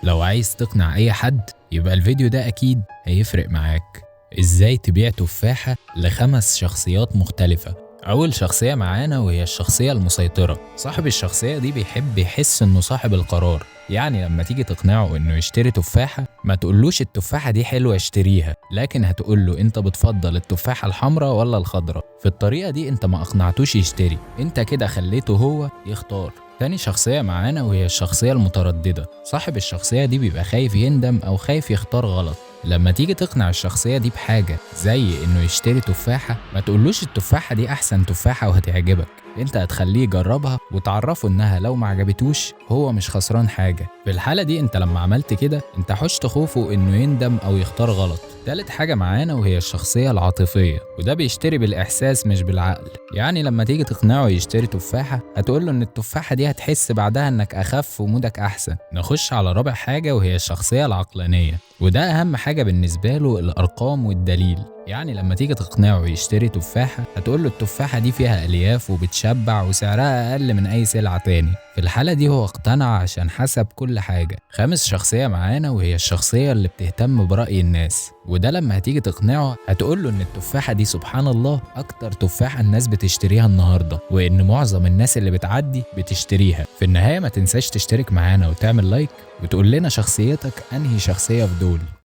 لو عايز تقنع أي حد يبقى الفيديو ده أكيد هيفرق معاك. إزاي تبيع تفاحة ل5 شخصيات مختلفة. أول شخصية معانا وهي الشخصية المسيطرة. صاحب الشخصية دي بيحب يحس إنه صاحب القرار، يعني لما تيجي تقنعه إنه يشتري تفاحة ما تقولوش التفاحة دي حلوة اشتريها، لكن هتقوله أنت بتفضل التفاحة الحمراء ولا الخضراء. في الطريقة دي أنت ما أقنعتوش يشتري، أنت كده خليته هو يختار. تاني شخصية معانا وهي الشخصية المترددة. صاحب الشخصية دي بيبقى خايف يندم أو خايف يختار غلط. لما تيجي تقنع الشخصية دي بحاجة زي إنه يشتري تفاحة، ما تقولوش التفاحة دي أحسن تفاحة وهتعجبك، أنت هتخليه يجربها وتعرفه إنها لو ما عجبتوش هو مش خسران حاجة. في الحالة دي أنت لما عملت كده أنت حشت خوفه إنه يندم أو يختار غلط. تالت حاجة معانا وهي الشخصية العاطفية، وده بيشتري بالإحساس مش بالعقل. يعني لما تيجي تقنعه يشتري تفاحة هتقوله إن التفاحة دي هتحس بعدها إنك أخف ومودك أحسن. نخش على رابع حاجة وهي الشخصية العقلانية، وده أهم حاجة بالنسبة له الأرقام والدليل. يعني لما تيجي تقنعه يشتري تفاحة هتقوله التفاحة دي فيها ألياف وبتشبع وسعرها أقل من أي سلعة تاني. في الحالة دي هو اقتنع عشان حسب كل حاجة. خامس شخصية معانا وهي الشخصية اللي بتهتم برأي الناس، وده لما هتيجي تقنعه هتقوله إن التفاحة دي سبحان الله أكتر تفاحة الناس بتشتريها النهاردة، وإن معظم الناس اللي بتعدي بتشتريها. في النهاية ما تنساش تشترك معانا وتعمل لايك وتقول لنا شخصيتك أنهي شخصية في دول.